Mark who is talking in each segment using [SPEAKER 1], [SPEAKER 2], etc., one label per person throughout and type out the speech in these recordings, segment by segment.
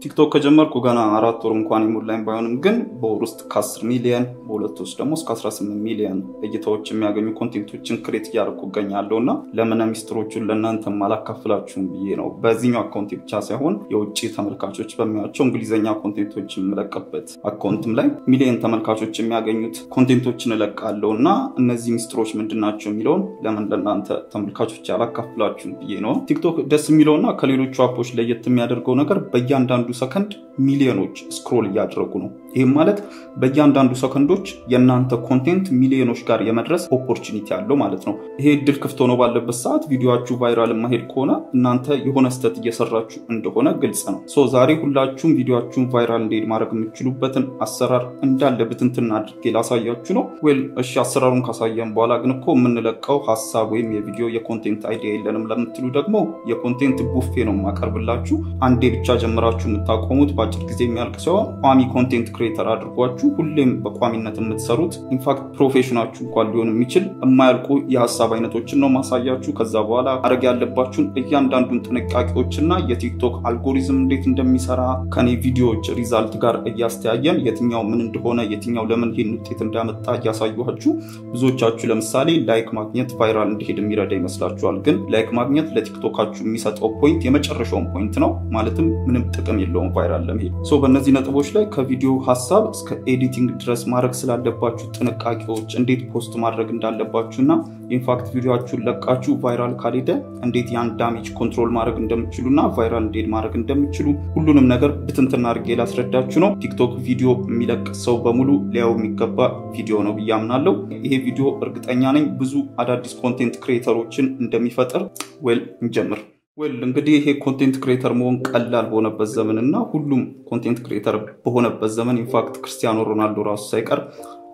[SPEAKER 1] ቲክቶክ ከጀመርኩ ገና 4 ወር እንኳን የሞላኝ ባይሆንም ግን በወር ውስጥ ከ10 ሚሊየን፣ በሁለት ውስጥ ደግሞ እስከ 18 ሚሊየን እይታዎች የሚያገኙ content ኦችን create እያደረኩ እገኛለሁ እና ለምን ሚስጥሮቹን ለእናንተ አላካፍላችሁም ብዬ ነው። በዚህኛው account ብቻ ሳይሆን የውጭ ተመልካቾች በሚያቸው እንግሊዝኛ content ኦች የምለቅበት account ም ላይ ሚሊየን ተመልካቾች የሚያገኙት content ኦችን እለቃለሁ እና እነዚህ ሚስጥሮች ምንድን ናቸው የሚለውን ለምን ለእናንተ ተመልካቾች አላካፍላችሁም ብዬ ነው። ቲክቶክ ደስ የሚለውና ከሌሎቹ app ኦች ለየት የሚያደርገው ነገር በእያንዳንዱ ሰከንድ ሚሊዮኖች scroll እያደረጉ ነው። ይህም ማለት በእያንዳንዱ ሰከንዶች የእናንተ content ሚሊዮኖች ጋር የመድረስ opportunity አለው ማለት ነው። ይሄ እድል ክፍት ሆኖ ባለበት ሰዓት ቪዲዮችሁ viral የማይሄድ ከሆነ እናንተ የሆነ ስህተት እየሰራችሁ እንደሆነ ግልጽ ነው። So ዛሬ ሁላችሁም ቪዲዮችሁን viral እንዲሄድ ማድረግ የምትችሉበትን አሰራር እንዳለ ብትንትን አድርጌ ላሳያችሁ ነው። Well፣ እሺ፣ አሰራሩን ካሳየን በኋላ ግን እኮ የምንለቀው ሀሳብ ወይም የቪዲዮ የ content idea የለንም ለምትሉ ደግሞ የ content buffet ነው የማቀርብላችሁ። አንዴ ብቻ ጀምራችሁ የምታቆሙት፣ በአጭር ጊዜ የሚያልቅ ሲሆን ቋሚ content creator አድርጓችሁ ሁሌም በቋሚነት የምትሰሩት፣ in fact profession ኣችሁ እንኳን ሊሆን የሚችል የማያልቁ የሀሳብ አይነቶችን ነው ማሳያችሁ። ከዛ በኋላ ማድረግ ያለባችሁን እያንዳንዱን ጥንቃቄዎችና የቲክቶክ አልጎሪዝም እንዴት እንደሚሰራ ከኔ ቪዲዮዎች result ጋር እያስተያየን የትኛው ምን እንደሆነ፣ የትኛው ለምን ይህን ውጤት እንዳመጣ እያሳየኋችሁ። ብዙዎቻችሁ ለምሳሌ like ማግኘት viral እንዲሄድ የሚረዳ ይመስላችኋል። ግን like ማግኘት ለቲክቶካችሁ የሚሰጠው point የመጨረሻውን point ነው። ማለትም ምንም ጥቅም የለውም viral ለመሄድ። So በእነዚህ ነጥቦች ላይ ከቪዲዮ ሀሳብ እስከ editing ድረስ ማድረግ ስላለባችሁ ጥንቃቄዎች፣ እንዴት post ማድረግ እንዳለባችሁ እና in fact ቪዲዮችሁን ለቃችሁ viral ካልሄደ እንዴት ያን damage control ማድረግ እንደምትችሉ እና viral እንዴት ማድረግ እንደምትችሉ ሁሉንም ነገር ብትንትና አድርጌ ላስረዳችሁ ነው። ቲክቶክ ቪዲዮ የሚለቅ ሰው በሙሉ ሊያየው የሚገባ ቪዲዮ ነው ብዬ አምናለሁ። ይሄ ቪዲዮ እርግጠኛ ነኝ ብዙ አዳዲስ content creator ኦችን እንደሚፈጥር። Well፣ እንጀምር። Well፣ እንግዲህ ይሄ content creator መሆን ቀላል በሆነበት ዘመን እና ሁሉም content creator በሆነበት ዘመን፣ in fact ክርስቲያኖ ሮናልዶ ራሱ ሳይቀር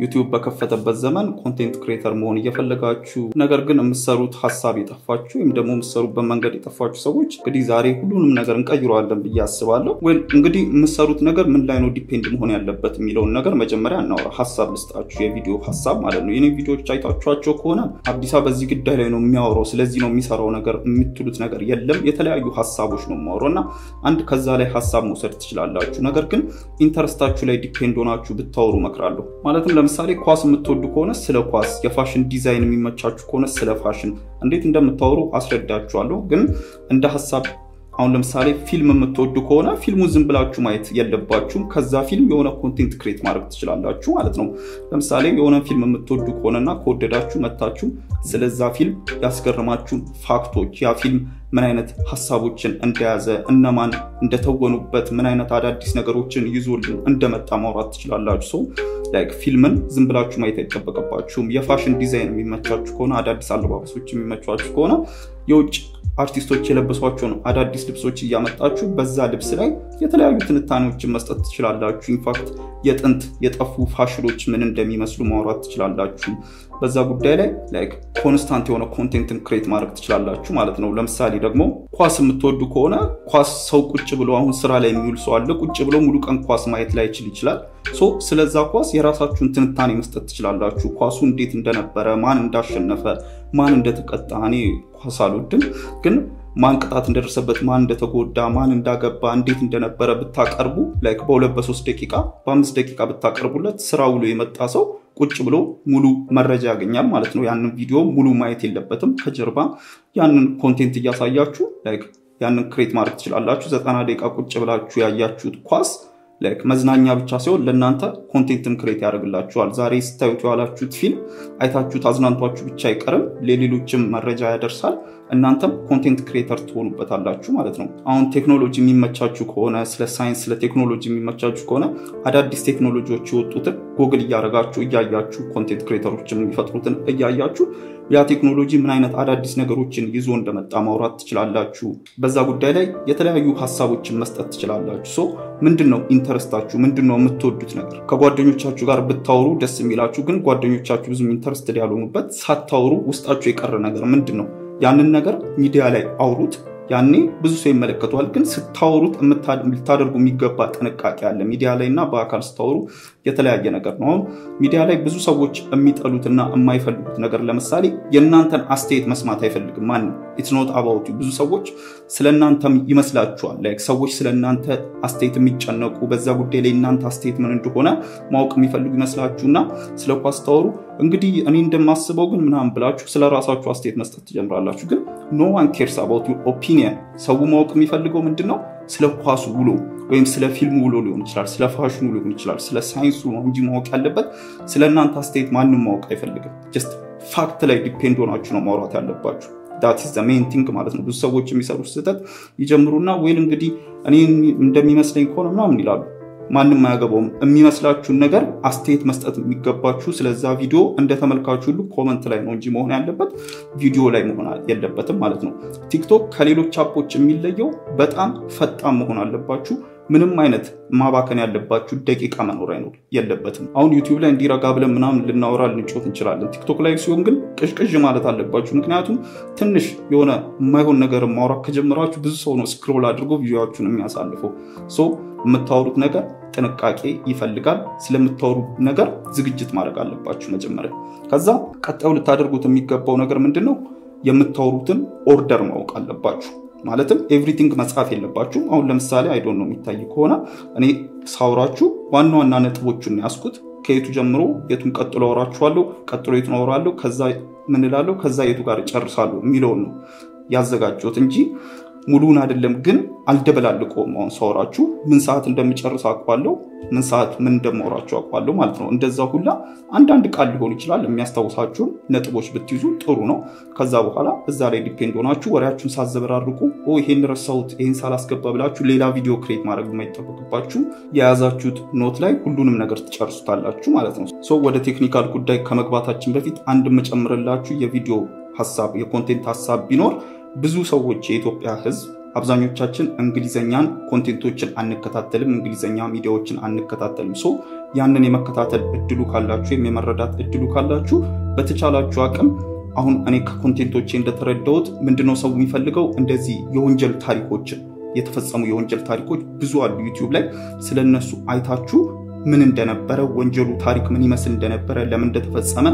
[SPEAKER 1] ዩቲዩብ በከፈተበት ዘመን፣ content creator መሆን እየፈለጋችሁ ነገር ግን የምትሰሩት ሀሳብ የጠፋችሁ ወይም ደግሞ የምትሰሩበት መንገድ የጠፋችሁ ሰዎች እንግዲህ ዛሬ ሁሉንም ነገር እንቀይረዋለን ብዬ አስባለሁ። Well፣ እንግዲህ የምትሰሩት ነገር ምን ላይ ነው depend መሆን ያለበት የሚለውን ነገር መጀመሪያ እናውራ። ሀሳብ ልስጣችሁ፣ የቪዲዮ ሀሳብ ማለት ነው። የኔ ቪዲዮዎች አይታችኋቸው ከሆነ አብዲሳ በዚህ ጉዳይ ላይ ነው የሚያወራው፣ ስለዚህ ነው የሚሰራው ነገር የምትሉት ነገር የለም። የተለያዩ ሀሳቦች ነው የማወራው እና አንድ ከዛ ላይ ሀሳብ መውሰድ ትችላላችሁ። ነገር ግን interest ኣችሁ ላይ depend ሆናችሁ ብታወሩ እመክራለሁ። ማለትም ለምሳሌ ኳስ የምትወዱ ከሆነ ስለ ኳስ፣ የ fashion design የሚመቻችሁ ከሆነ ስለ ፋሽን እንዴት እንደምታወሩ አስረዳችኋለሁ። ግን እንደ ሀሳብ አሁን ለምሳሌ ፊልም የምትወዱ ከሆነ ፊልሙን ዝም ብላችሁ ማየት የለባችሁም። ከዛ ፊልም የሆነ content create ማድረግ ትችላላችሁ ማለት ነው። ለምሳሌ የሆነ ፊልም የምትወዱ ከሆነና ከወደዳችሁ መታችሁ ስለዛ ፊልም ያስገረማችሁን fact ኦች፣ ያ ፊልም ምን አይነት ሀሳቦችን እንደያዘ፣ እነማን እንደተወኑበት፣ ምን አይነት አዳዲስ ነገሮችን ይዞልን እንደመጣ ማውራት ትችላላችሁ። So like ፊልምን ዝም ብላችሁ ማየት አይጠበቅባችሁም። የ fashion design የሚመቻችሁ ከሆነ፣ አዳዲስ አለባበሶች የሚመቻችሁ ከሆነ የውጭ አርቲስቶች የለበሷቸውን አዳዲስ ልብሶች እያመጣችሁ በዛ ልብስ ላይ የተለያዩ ትንታኔዎችን መስጠት ትችላላችሁ። In fact የጥንት የጠፉ ፋሽኖች ምን እንደሚመስሉ ማውራት ትችላላችሁ። በዛ ጉዳይ ላይ like constant የሆነ content ን create ማድረግ ትችላላችሁ ማለት ነው። ለምሳሌ ደግሞ ኳስ የምትወዱ ከሆነ ኳስ ሰው ቁጭ ብሎ፣ አሁን ስራ ላይ የሚውል ሰው አለ። ቁጭ ብሎ ሙሉ ቀን ኳስ ማየት ላይችል ይችላል። So ስለዛ ኳስ የራሳችሁን ትንታኔ መስጠት ትችላላችሁ። ኳሱ እንዴት እንደነበረ፣ ማን እንዳሸነፈ፣ ማን እንደተቀጣ። እኔ ኳስ አልወድም፣ ግን ማን ቅጣት እንደደረሰበት፣ ማን እንደተጎዳ፣ ማን እንዳገባ፣ እንዴት እንደነበረ ብታቀርቡ like በ2 በ3 ደቂቃ፣ በ5 ደቂቃ ብታቀርቡለት ስራ ውሎ የመጣ ሰው ቁጭ ብሎ ሙሉ መረጃ ያገኛል ማለት ነው። ያንን ቪዲዮ ሙሉ ማየት የለበትም። ከጀርባ ያንን content እያሳያችሁ like ያንን create ማድረግ ትችላላችሁ። 90 ደቂቃ ቁጭ ብላችሁ ያያችሁት ኳስ like መዝናኛ ብቻ ሳይሆን ለእናንተ content ም create ያደርግላችኋል። ዛሬ ስታዩት የዋላችሁት ፊልም አይታችሁት አዝናንቷችሁ ብቻ አይቀርም፣ ለሌሎችም መረጃ ያደርሳል። እናንተም content creator ትሆኑበታላችሁ ማለት ነው። አሁን ቴክኖሎጂ የሚመቻችሁ ከሆነ፣ ስለ ሳይንስ፣ ስለ ቴክኖሎጂ የሚመቻችሁ ከሆነ አዳዲስ ቴክኖሎጂዎች የወጡትን ጎግል እያደረጋችሁ እያያችሁ፣ content creator ኦች የሚፈጥሩትን እያያችሁ ያ ቴክኖሎጂ ምን አይነት አዳዲስ ነገሮችን ይዞ እንደመጣ ማውራት ትችላላችሁ። በዛ ጉዳይ ላይ የተለያዩ ሀሳቦችን መስጠት ትችላላችሁ። So ምንድን ነው interest ኣችሁ? ምንድን ነው የምትወዱት ነገር? ከጓደኞቻችሁ ጋር ብታወሩ ደስ የሚላችሁ ግን ጓደኞቻችሁ ብዙም interested ያልሆኑበት፣ ሳታወሩ ውስጣችሁ የቀረ ነገር ምንድን ነው? ያንን ነገር ሚዲያ ላይ አውሩት። ያኔ ብዙ ሰው ይመለከተዋል። ግን ስታወሩት ልታደርጉ የሚገባ ጥንቃቄ አለ። ሚዲያ ላይ እና በአካል ስታወሩ የተለያየ ነገር ነው። አሁን ሚዲያ ላይ ብዙ ሰዎች የሚጠሉትና የማይፈልጉት ነገር ለምሳሌ የእናንተን አስተያየት መስማት አይፈልግም ማንም። It's not about you። ብዙ ሰዎች ስለ እናንተም ይመስላችኋል፣ like ሰዎች ስለ እናንተ አስተያየት የሚጨነቁ፣ በዛ ጉዳይ ላይ እናንተ አስተያየት ምን እንደሆነ ማወቅ የሚፈልጉ ይመስላችሁና ስለ ኳስ ታወሩ፣ እንግዲህ እኔ እንደማስበው ግን ምናምን ብላችሁ ስለ ራሳችሁ አስተያየት መስጠት ትጀምራላችሁ። ግን no one cares about your opinion። ሰው ማወቅ የሚፈልገው ምንድን ነው? ስለ ኳሱ ውሎ ወይም ስለ ፊልሙ ውሎ ሊሆን ይችላል፣ ስለ ፋሽኑ ሊሆን ይችላል፣ ስለ ሳይንሱ ነው እንጂ ማወቅ ያለበት ስለ እናንተ አስተያየት ማንም ማወቅ አይፈልግም። Just fact ላይ depend ሆናችሁ ነው ማውራት ያለባችሁ። That is the main thing ማለት ነው። ብዙ ሰዎች የሚሰሩት ስህተት ይጀምሩና well እንግዲህ እኔ እንደሚመስለኝ ከሆነ ምናምን ይላሉ። ማንም አያገባውም። የሚመስላችሁን ነገር አስተያየት መስጠት የሚገባችሁ ስለዛ ቪዲዮ እንደ ተመልካቹ ሁሉ comment ላይ ነው እንጂ መሆን ያለበት ቪዲዮ ላይ መሆን የለበትም ማለት ነው። ቲክቶክ ከሌሎች app ኦች የሚለየው በጣም ፈጣን መሆን አለባችሁ። ምንም አይነት ማባከን ያለባችሁ ደቂቃ መኖር አይኖር የለበትም። አሁን ዩቲዩብ ላይ እንዲረጋ ብለን ምናምን ልናወራ ልንጮት እንችላለን። ቲክቶክ ላይ ሲሆን ግን ቅዥቅዥ ማለት አለባችሁ። ምክንያቱም ትንሽ የሆነ የማይሆን ነገር ማውራት ከጀመራችሁ ብዙ ሰው ነው scroll አድርጎ ቪዲዮችሁን የሚያሳልፈው። So የምታወሩት ነገር ጥንቃቄ ይፈልጋል። ስለምታወሩት ነገር ዝግጅት ማድረግ አለባችሁ መጀመሪያ። ከዛ ቀጣዩ ልታደርጉት የሚገባው ነገር ምንድን ነው? የምታወሩትን order ማወቅ አለባችሁ። ማለትም everything መጻፍ የለባችሁም። አሁን ለምሳሌ I don't know የሚታይ ከሆነ እኔ ሳውራችሁ ዋና ዋና ነጥቦቹን ያስኩት፣ ከየቱ ጀምሮ የቱን ቀጥሎ አወራችኋለሁ፣ ቀጥሎ የቱን አወራለሁ፣ ከዛ ምን እላለሁ፣ ከዛ የቱ ጋር እጨርሳለሁ የሚለውን ነው ያዘጋጀሁት እንጂ ሙሉውን አይደለም። ግን አልደበላልቀውም። አሁን ሳወራችሁ ምን ሰዓት እንደምጨርስ አውቀዋለሁ፣ ምን ሰዓት ምን እንደማወራችሁ አውቀዋለሁ ማለት ነው። እንደዛ ሁላ አንዳንድ ቃል ሊሆን ይችላል፣ የሚያስታውሳችሁን ነጥቦች ብትይዙ ጥሩ ነው። ከዛ በኋላ እዛ ላይ depend ሆናችሁ ወሬያችሁን ሳዘበራርቁ ይሄን ረሳሁት ይሄን ሳላስገባ ብላችሁ ሌላ ቪዲዮ create ማድረግ የማይጠበቅባችሁ የያዛችሁት note ላይ ሁሉንም ነገር ትጨርሱታላችሁ ማለት ነው። So ወደ technical ጉዳይ ከመግባታችን በፊት አንድ የምጨምርላችሁ የቪዲዮ ሀሳብ፣ የ content ሀሳብ ቢኖር ብዙ ሰዎች፣ የኢትዮጵያ ሕዝብ አብዛኞቻችን እንግሊዘኛን content ኦችን አንከታተልም፣ እንግሊዘኛ ሚዲያዎችን አንከታተልም። So ያንን የመከታተል እድሉ ካላችሁ ወይም የመረዳት እድሉ ካላችሁ በተቻላችሁ አቅም አሁን እኔ ከ content ኦቼ እንደተረዳሁት ምንድነው ሰው የሚፈልገው፣ እንደዚህ የወንጀል ታሪኮችን፣ የተፈጸሙ የወንጀል ታሪኮች ብዙ አሉ ዩቲዩብ ላይ፣ ስለነሱ አይታችሁ ምን እንደነበረ ወንጀሉ ታሪክ ምን ይመስል እንደነበረ፣ ለምን እንደተፈጸመ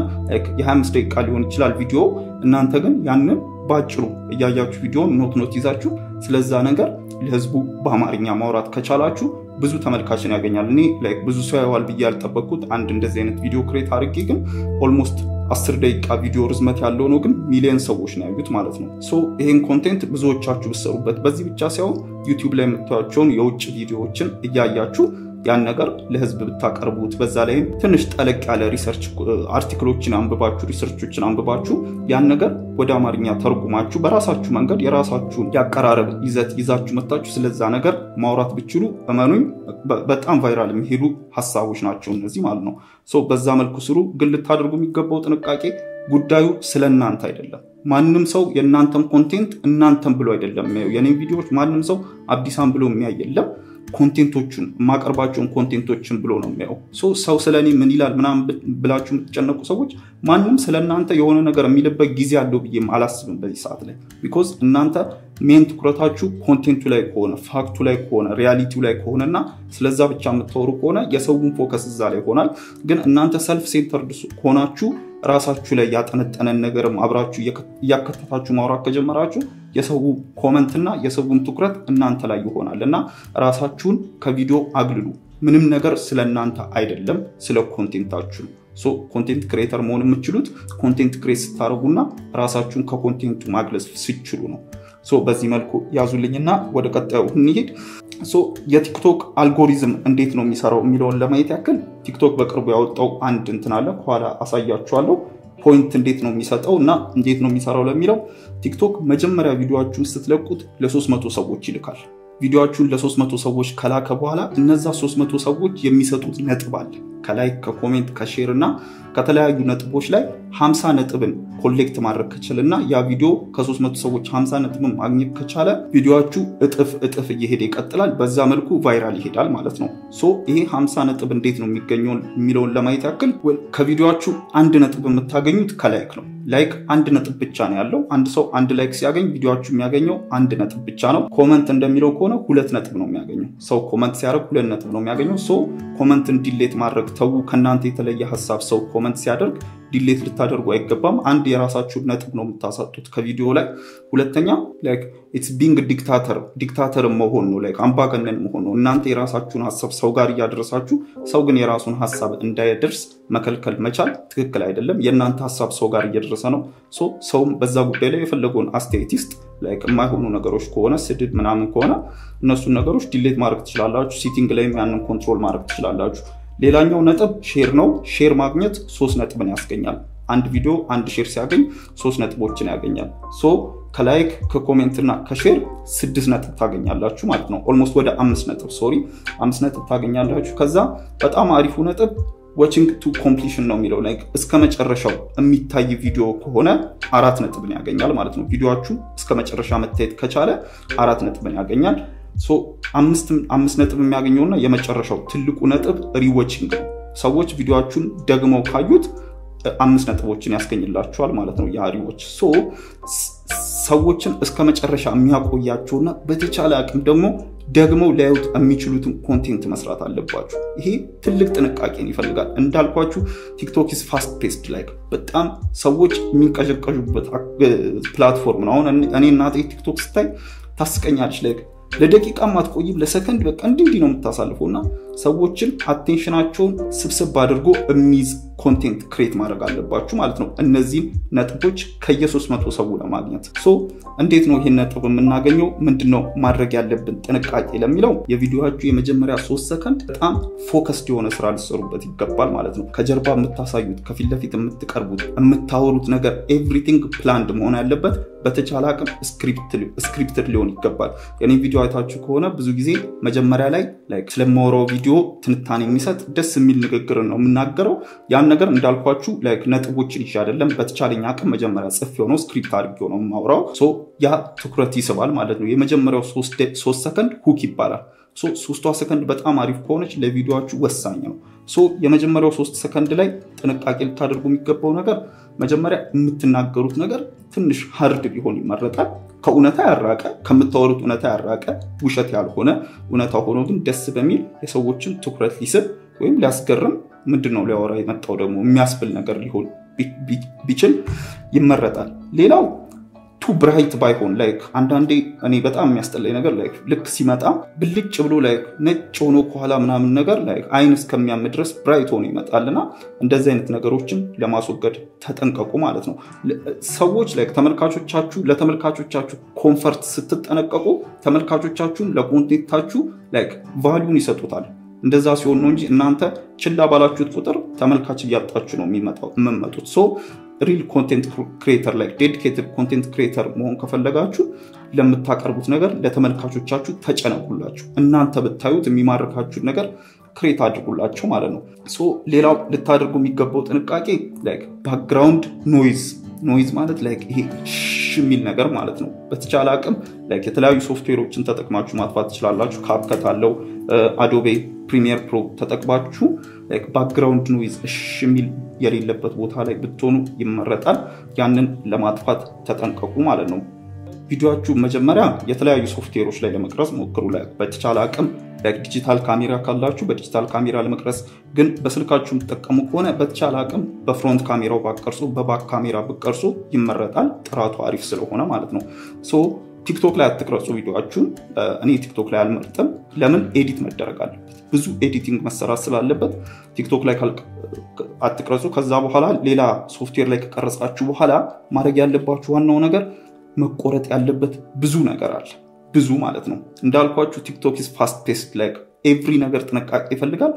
[SPEAKER 1] የ25 ደቂቃ ሊሆን ይችላል ቪዲዮ። እናንተ ግን ያንን በአጭሩ እያያችሁ ቪዲዮ note ይዛችሁ ስለዛ ነገር ለህዝቡ በአማርኛ ማውራት ከቻላችሁ ብዙ ተመልካችን ያገኛል። እኔ like ብዙ ሰው ያየዋል ብዬ ያልጠበቅኩት አንድ እንደዚህ አይነት ቪዲዮ create አድርጌ ግን almost 10 ደቂቃ ቪዲዮ ርዝመት ያለው ነው፣ ግን ሚሊዮን ሰዎች ነው ያዩት ማለት ነው። So ይሄን content ብዙዎቻችሁ ብትሰሩበት፣ በዚህ ብቻ ሳይሆን ዩቲዩብ ላይ የምታዩቸውን የውጭ ቪዲዮዎችን እያያችሁ ያን ነገር ለህዝብ ብታቀርቡት፣ በዛ ላይም ትንሽ ጠለቅ ያለ research article ኦችን አንብባችሁ፣ research ኦችን አንብባችሁ፣ ያን ነገር ወደ አማርኛ ተርጉማችሁ በራሳችሁ መንገድ የራሳችሁን የአቀራረብ ይዘት ይዛችሁ መታችሁ ስለዛ ነገር ማውራት ብችሉ እመኑኝ በጣም viral የሚሄዱ ሀሳቦች ናቸው እነዚህ ማለት ነው። So በዛ መልኩ ስሩ። ግን ልታደርጉ የሚገባው ጥንቃቄ ጉዳዩ ስለ እናንተ አይደለም። ማንም ሰው የእናንተን content እናንተን ብሎ አይደለም የሚያየው። የኔን ቪዲዮዎች ማንም ሰው አብዲሳን ብሎ የሚያይ የለም። Content ኦቹን፣ የማቀርባቸውን content ኦችን ብሎ ነው የሚያየው። ሰው ስለ እኔ ምን ይላል ምናምን ብላችሁ የምትጨነቁ ሰዎች ማንም ስለ እናንተ የሆነ ነገር የሚልበት ጊዜ አለው ብዬም አላስብም በዚህ ሰዓት ላይ። Because እናንተ main ትኩረታችሁ content ኡ ላይ ከሆነ፣ fact ኡ ላይ ከሆነ፣ reality ው ላይ ከሆነ እና ስለዛ ብቻ የምታወሩ ከሆነ የሰውን focus እዛ ላይ ይሆናል። ግን እናንተ self centered ከሆናችሁ፣ ራሳችሁ ላይ ያጠነጠነን ነገርም አብራችሁ እያከተታችሁ ማውራት ከጀመራችሁ የሰው comment እና የሰውን ትኩረት እናንተ ላይ ይሆናል እና ራሳችሁን ከቪዲዮ አግልሉ። ምንም ነገር ስለ እናንተ አይደለም፣ ስለ content ኣችሁ ነው። So content creator መሆን የምትችሉት content create ስታደርጉና ራሳችሁን ከ content ኡ ማግለል ስትችሉ ነው። So በዚህ መልኩ ያዙልኝና ወደ ቀጣዩ እንሂድ። So የቲክቶክ አልጎሪዝም እንዴት ነው የሚሰራው የሚለውን ለማየት ያክል ቲክቶክ በቅርቡ ያወጣው አንድ እንትን አለ፣ ከኋላ አሳያችኋለሁ። Point እንዴት ነው የሚሰጠው እና እንዴት ነው የሚሰራው ለሚለው ቲክቶክ መጀመሪያ ቪዲዮአችሁን ስትለቁት ለ300 ሰዎች ይልካል። ቪዲዮአችሁን ለ300 ሰዎች ከላከ በኋላ እነዛ 300 ሰዎች የሚሰጡት ነጥብ አለ። ከ like፣ ከ comment፣ ከ share እና ከተለያዩ ነጥቦች ላይ 50 ነጥብን collect ማድረግ ከቻለ እና ያ ቪዲዮ ከ300 ሰዎች 50 ነጥብን ማግኘት ከቻለ ቪዲዮአችሁ እጥፍ እጥፍ እየሄደ ይቀጥላል። በዛ መልኩ viral ይሄዳል ማለት ነው። So ይሄ 50 ነጥብ እንዴት ነው የሚገኘው የሚለውን ለማየት ያክል ከቪዲዮአችሁ 1 ነጥብ የምታገኙት ከ like ነው። Like 1 ነጥብ ብቻ ነው ያለው። አንድ ሰው አንድ like ሲያገኝ ቪዲዮአችሁ የሚያገኘው 1 ነጥብ ብቻ ነው። Comment እንደሚለው ከሆነ 2 ነጥብ ነው የሚያገኘው። ሰው comment ሲያደርግ 2 ነጥብ ነው የሚያገኘው። So comment ን delete ማድረግ ተዉ። ከእናንተ የተለየ ሀሳብ ሰው comment ሲያደርግ delete ልታደርጉ አይገባም። አንድ፣ የራሳችሁን ነጥብ ነው የምታሳጡት ከቪዲዮ ላይ። ሁለተኛ like it's being dictator፣ dictator መሆን ነው፣ like አምባገነን መሆን ነው። እናንተ የራሳችሁን ሀሳብ ሰው ጋር እያደረሳችሁ ሰው ግን የራሱን ሀሳብ እንዳይደርስ መከልከል መቻል ትክክል አይደለም። የእናንተ ሀሳብ ሰው ጋር እየደረሰ ነው። So ሰውም በዛ ጉዳይ ላይ የፈለገውን አስተያየት ይስጥ። Like የማይሆኑ ነገሮች ከሆነ፣ ስድብ ምናምን ከሆነ እነሱን ነገሮች delete ማድረግ ትችላላችሁ። Setting ላይም ያንን control ማድረግ ትችላላችሁ። ሌላኛው ነጥብ share ነው። Share ማግኘት 3 ነጥብን ያስገኛል። አንድ ቪዲዮ አንድ share ሲያገኝ 3 ነጥቦችን ያገኛል። So ከ like፣ ከ comment እና ከ share 6 ነጥብ ታገኛላችሁ ማለት ነው። Almost ወደ 5 ነጥብ፣ sorry፣ 5 ነጥብ ታገኛላችሁ። ከዛ በጣም አሪፉ ነጥብ watching to completion ነው የሚለው። Like እስከ መጨረሻው የሚታይ ቪዲዮ ከሆነ 4 ነጥብን ያገኛል ማለት ነው። ቪዲዮአችሁ እስከ መጨረሻ መታየት ከቻለ 4 ነጥብን ያገኛል። 5 ነጥብ የሚያገኘውና የመጨረሻው ትልቁ ነጥብ rewatching ነው። ሰዎች ቪዲዮአችሁን ደግመው ካዩት 5 ነጥቦችን ያስገኝላችኋል ማለት ነው። ያ rewatch። So ሰዎችን እስከ መጨረሻ የሚያቆያቸውና በተቻለ አቅም ደግሞ ደግመው ሊያዩት የሚችሉትን content መስራት አለባችሁ። ይሄ ትልቅ ጥንቃቄን ይፈልጋል። እንዳልኳችሁ TikTok is fast paced፣ like በጣም ሰዎች የሚንቀዠቀዡበት platform ነው። አሁን እኔ እናቴ TikTok ስታይ ታስቀኛለች። Like ለደቂቃ አትቆይም፣ ለሰከንድ በቃ እንዲህ እንዲህ ነው የምታሳልፈው። እና ሰዎችን attention ኣቸውን ስብስብ አድርጎ የሚይዝ content create ማድረግ አለባችሁ ማለት ነው። እነዚህን ነጥቦች ከየ300 ሰው ለማግኘት። So እንዴት ነው ይህን ነጥብ የምናገኘው? ምንድነው ማድረግ ያለብን ጥንቃቄ ለሚለው የቪዲዮአችሁ የመጀመሪያ 3 ሰከንድ በጣም focused የሆነ ስራ ሊሰሩበት ይገባል ማለት ነው። ከጀርባ የምታሳዩት፣ ከፊት ለፊት የምትቀርቡት፣ የምታወሩት ነገር everything planned መሆን ያለበት፣ በተቻለ አቅም scripted ሊሆን ይገባል። የኔ ቪዲዮ አይታችሁ ከሆነ ብዙ ጊዜ መጀመሪያ ላይ ስለማወራው ቪዲዮ ትንታኔ የሚሰጥ ደስ የሚል ንግግር ነው የምናገረው። ያን ነገር እንዳልኳችሁ like ነጥቦችን ይዤ አይደለም። በተቻለኝ አቅም መጀመሪያ ጽፌው ነው፣ script አድርጌው ነው የማወራው። So ያ ትኩረት ይስባል ማለት ነው። የመጀመሪያው 3 ሰከንድ hook ይባላል። 3ቷ ሰከንድ በጣም አሪፍ ከሆነች ለቪዲዮአችሁ ወሳኝ ነው። So የመጀመሪያው 3 ሰከንድ ላይ ጥንቃቄ ልታደርጉ የሚገባው ነገር መጀመሪያ የምትናገሩት ነገር ትንሽ hard ቢሆን ይመረጣል። ከእውነታ ያራቀ፣ ከምታወሩት እውነታ ያራቀ፣ ውሸት ያልሆነ፣ እውነታ ሆኖ ግን ደስ በሚል የሰዎችን ትኩረት ሊስብ ወይም ሊያስገርም፣ ምንድን ነው ሊያወራ የመጣው ደግሞ የሚያስብል ነገር ሊሆን ቢችል ይመረጣል። ሌላው too bright ባይሆን። Like አንዳንዴ እኔ በጣም የሚያስጠላኝ ነገር like ልክ ሲመጣ ብልጭ ብሎ like ነጭ ሆኖ ከኋላ ምናምን ነገር like አይን እስከሚያም ድረስ bright ሆኖ ይመጣልና እንደዚህ አይነት ነገሮችን ለማስወገድ ተጠንቀቁ ማለት ነው። ሰዎች like ተመልካቾቻችሁ፣ ለተመልካቾቻችሁ comfort ስትጠነቀቁ ተመልካቾቻችሁም ለ content ኣችሁ like value ን ይሰጡታል። እንደዛ ሲሆን ነው እንጂ እናንተ ችላ ባላችሁት ቁጥር ተመልካች እያጣችሁ ነው የምመጡት። So real content creator like dedicated content creator መሆን ከፈለጋችሁ ለምታቀርቡት ነገር ለተመልካቾቻችሁ ተጨነቁላቸው። እናንተ ብታዩት የሚማርካችሁን ነገር create አድርጉላቸው ማለት ነው። So ሌላው ልታደርጉ የሚገባው ጥንቃቄ like background noise። Noise ማለት like ይሄ ሽ የሚል ነገር ማለት ነው። በተቻለ አቅም like የተለያዩ ሶፍትዌሮችን ተጠቅማችሁ ማጥፋት ትችላላችሁ። CapCut አለው፣ Adobe Premiere Pro ተጠቅማችሁ background noise እሽ የሚል የሌለበት ቦታ ላይ ብትሆኑ ይመረጣል። ያንን ለማጥፋት ተጠንቀቁ ማለት ነው። ቪዲዮአችሁ መጀመሪያ የተለያዩ ሶፍትዌሮች ላይ ለመቅረጽ ሞክሩ። በተቻለ አቅም digital camera ካላችሁ በ digital camera ለመቅረጽ፣ ግን በስልካችሁ የምትጠቀሙ ከሆነ በተቻለ አቅም በ front ካሜራው ባትቀርጹ በ back camera ብትቀርጹ ይመረጣል። ጥራቱ አሪፍ ስለሆነ ማለት ነው። So TikTok ላይ አትቅረጹ ቪዲዮአችሁን። እኔ TikTok ላይ አልመርጥም። ለምን? Edit መደረግ አለበት፣ ብዙ editing መሰራት ስላለበት TikTok ላይ አትቅረጹ። ከዛ በኋላ ሌላ ሶፍትዌር ላይ ከቀረጻችሁ በኋላ ማድረግ ያለባችሁ ዋናው ነገር መቆረጥ ያለበት ብዙ ነገር አለ። ብዙ ማለት ነው። እንዳልኳችሁ TikTok is fast paced፣ like every ነገር ጥንቃቄ ይፈልጋል።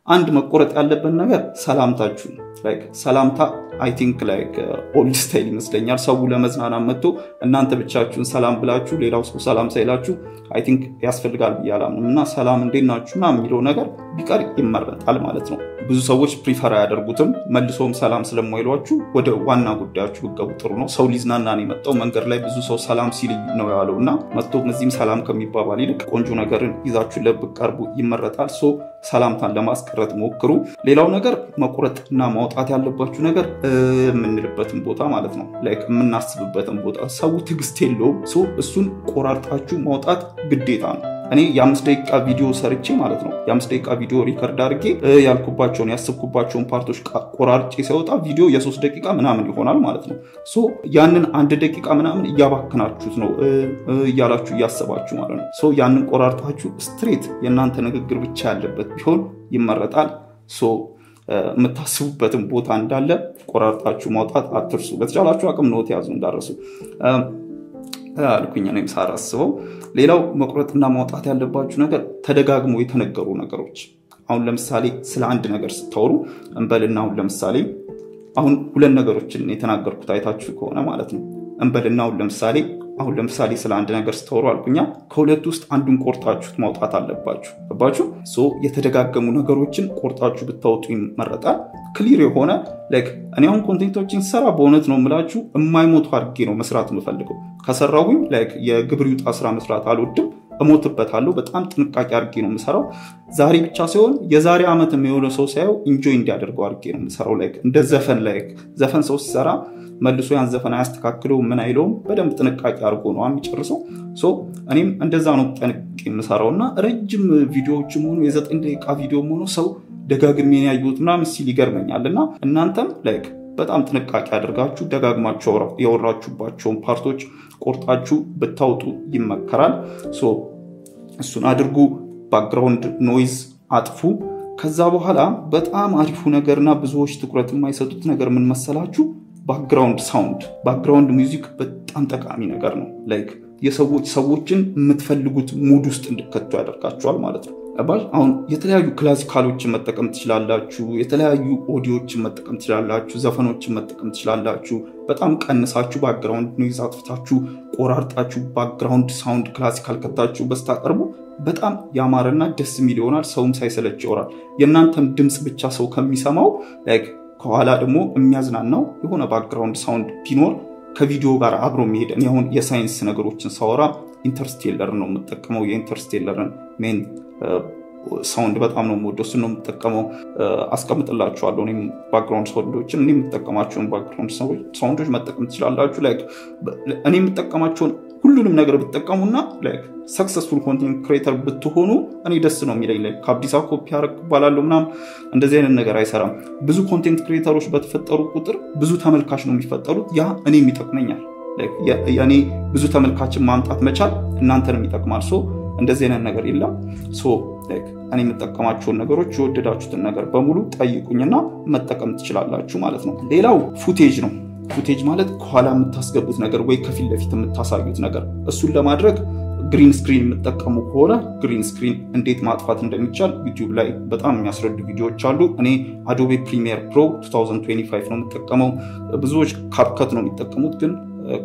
[SPEAKER 1] አንድ መቆረጥ ያለበት ነገር ሰላምታችሁ። Like ሰላምታ I think like old style ይመስለኛል። ሰው ለመዝናናት መጥቶ እናንተ ብቻችሁን ሰላም ብላችሁ ሌላው ሰው ሰላም ሳይላችሁ I think ያስፈልጋል ብዬ አላምንም። እና ሰላም እንዴት ናችሁ ምናምን የሚለው ነገር ቢቀር ይመረጣል ማለት ነው። ብዙ ሰዎች prefer አያደርጉትም። መልሶም ሰላም ስለማይሏችሁ ወደ ዋና ጉዳያችሁ ብትገቡ ጥሩ ነው። ሰው ሊዝናና ነው የመጣው። መንገድ ላይ ብዙ ሰው ሰላም ሲል ነው ያለው እና መጥቶ እዚህም ሰላም ከሚባባል ይልቅ ቆንጆ ነገርን ይዛችሁ ብትቀርቡ ይመረጣል። So ሰላምታን ለማስቀረት ሞክሩ። ሌላው ነገር መቁረጥና ማውጣት ያለባችሁ ነገር የምንልበትን ቦታ ማለት ነው፣ like የምናስብበትን ቦታ ሰው ትዕግስት የለውም። So እሱን ቆራርጣችሁ ማውጣት ግዴታ ነው። እኔ የ5 ደቂቃ ቪዲዮ ሰርቼ ማለት ነው፣ የ5 ደቂቃ ቪዲዮ record አድርጌ ያልኩባቸውን ያሰብኩባቸውን part ኦች ቆራርጬ ሲወጣ ቪዲዮ የ3 ደቂቃ ምናምን ይሆናል ማለት ነው። So ያንን 1 ደቂቃ ምናምን እያባክናችሁት ነው እያላችሁ እያሰባችሁ ማለት ነው። So ያንን ቆራርጣችሁ straight የእናንተ ንግግር ብቻ ያለበት ቢሆን ይመረጣል። So የምታስቡበትን ቦታ እንዳለ ቆራርጣችሁ ማውጣት አትርሱ። በተቻላችሁ አቅም note ያዙ እንዳረሱ አልኩኝ እኔም ሳላስበው። ሌላው መቁረጥና ማውጣት ያለባችሁ ነገር ተደጋግሞ የተነገሩ ነገሮች። አሁን ለምሳሌ ስለ አንድ ነገር ስታወሩ እንበልና አሁን ለምሳሌ አሁን ሁለት ነገሮችን የተናገርኩት አይታችሁ ከሆነ ማለት ነው። እንበልና አሁን ለምሳሌ ስለ አንድ ነገር ስታወሩ አልኩኛ፣ ከሁለቱ ውስጥ አንዱን ቆርጣችሁት ማውጣት አለባችሁ። ገባችሁ? So የተደጋገሙ ነገሮችን ቆርጣችሁ ብታወጡ ይመረጣል። Clear የሆነ like እኔ አሁን content ኦችን ስሰራ በእውነት ነው የምላችሁ የማይሞቱ አድርጌ ነው መስራት የምፈልገው። ከሰራሁኝ like የግብር ይውጣ ስራ መስራት አልወድም፣ እሞትበታለሁ። በጣም ጥንቃቄ አድርጌ ነው የምሰራው። ዛሬ ብቻ ሳይሆን የዛሬ ዓመት የሆነ ሰው ሳየው enjoy እንዲያደርገው አድርጌ ነው የምሰራው። Like እንደ ዘፈን፣ like ዘፈን ሰው ሲሰራ መልሶ ያን ዘፈን አያስተካክለው ምን አይለውም። በደንብ ጥንቃቄ አድርጎ ነው የሚጨርሰው። So እኔም እንደዛ ነው ጠንቅቄ የምሰራው እና ረጅም ቪዲዮዎችም ሆኑ የ9 ደቂቃ ቪዲዮም ሆኖ ሰው ደጋግሜ ያየሁት ምናምን ሲል ይገርመኛል። እና እናንተም like በጣም ጥንቃቄ አድርጋችሁ ደጋግማችሁ ያወራችሁባቸውን part ኦች ቆርጣችሁ ብታውጡ ይመከራል። So እሱን አድርጉ። Background noise አጥፉ። ከዛ በኋላ በጣም አሪፉ ነገርና ብዙዎች ትኩረት የማይሰጡት ነገር ምን መሰላችሁ? Background sound፣ background music በጣም ጠቃሚ ነገር ነው። Like የሰዎች ሰዎችን የምትፈልጉት mood ውስጥ እንዲከቱ ያደርጋቸዋል ማለት ነው። አሁን የተለያዩ classical ኦችን መጠቀም ትችላላችሁ። የተለያዩ ኦዲዮችን መጠቀም ትችላላችሁ። ዘፈኖችን መጠቀም ትችላላችሁ። በጣም ቀንሳችሁ background noise አጥፍታችሁ ቆራርጣችሁ background sound classical ከታችሁ በስታቀርቡ በጣም ያማረና ደስ የሚል ይሆናል። ሰውም ሳይሰለች ይወራል። የእናንተም ድምፅ ብቻ ሰው ከሚሰማው like ከኋላ ደግሞ የሚያዝናናው የሆነ background sound ቢኖር ከቪዲዮ ጋር አብሮ የሚሄድ። እኔ አሁን የሳይንስ ነገሮችን ሳወራ Interstellar ነው የምጠቀመው። የ Interstellar ን main sound በጣም ነው የምወደው። እሱን ነው የምጠቀመው። አስቀምጥላችኋለሁ። እኔም background sound ኦችን፣ እኔ የምጠቀማቸውን background sound ኦች መጠቀም ትችላላችሁ። Like እኔ የምጠቀማቸውን ሁሉንም ነገር ብትጠቀሙና like successful content creator ብትሆኑ እኔ ደስ ነው የሚለኝ። Like ከአብዲሳ ኮፒ ያደረግ እባላለሁ ምናምን፣ እንደዚህ አይነት ነገር አይሰራም። ብዙ content creator ኦች በተፈጠሩ ቁጥር ብዙ ተመልካች ነው የሚፈጠሩት። ያ እኔም ይጠቅመኛል። የእኔ ብዙ ተመልካችን ማምጣት መቻል እናንተንም ይጠቅማል። So እንደዚህ አይነት ነገር የለም። So እኔ የምጠቀማቸውን ነገሮች የወደዳችሁትን ነገር በሙሉ ጠይቁኝና መጠቀም ትችላላችሁ ማለት ነው። ሌላው footage ነው። Footage ማለት ከኋላ የምታስገቡት ነገር ወይ ከፊት ለፊት የምታሳዩት ነገር። እሱን ለማድረግ green screen የምትጠቀሙ ከሆነ green screen እንዴት ማጥፋት እንደሚቻል YouTube ላይ በጣም የሚያስረዱ ቪዲዮዎች አሉ። እኔ Adobe Premiere Pro 2025 ነው የምጠቀመው። ብዙዎች CapCut ነው የሚጠቀሙት፣ ግን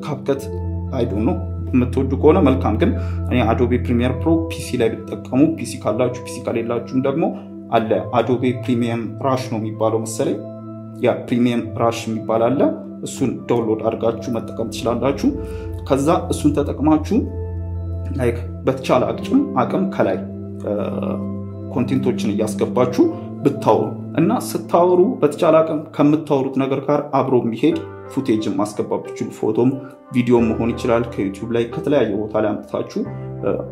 [SPEAKER 1] CapCut I don't know፣ የምትወዱ ከሆነ መልካም። ግን እኔ Adobe Premiere Pro PC ላይ ብትጠቀሙ፣ PC ካላችሁ፣ PC ከሌላችሁም ደግሞ አለ፣ Adobe Premiere Rush ነው የሚባለው መሰለኝ። Yeah፣ Premiere Rush የሚባል አለ። እሱን download አድርጋችሁ መጠቀም ትችላላችሁ። ከዛ እሱን ተጠቅማችሁ like በተቻለ አቅም ከላይ content ኦችን እያስገባችሁ ብታወሩ እና ስታወሩ በተቻለ አቅም ከምታወሩት ነገር ጋር አብሮ የሚሄድ footage ን ማስገባት ብችሉ፣ ፎቶም ቪዲዮም መሆን ይችላል። ከ YouTube ላይ ከተለያየ ቦታ ላይ አምጥታችሁ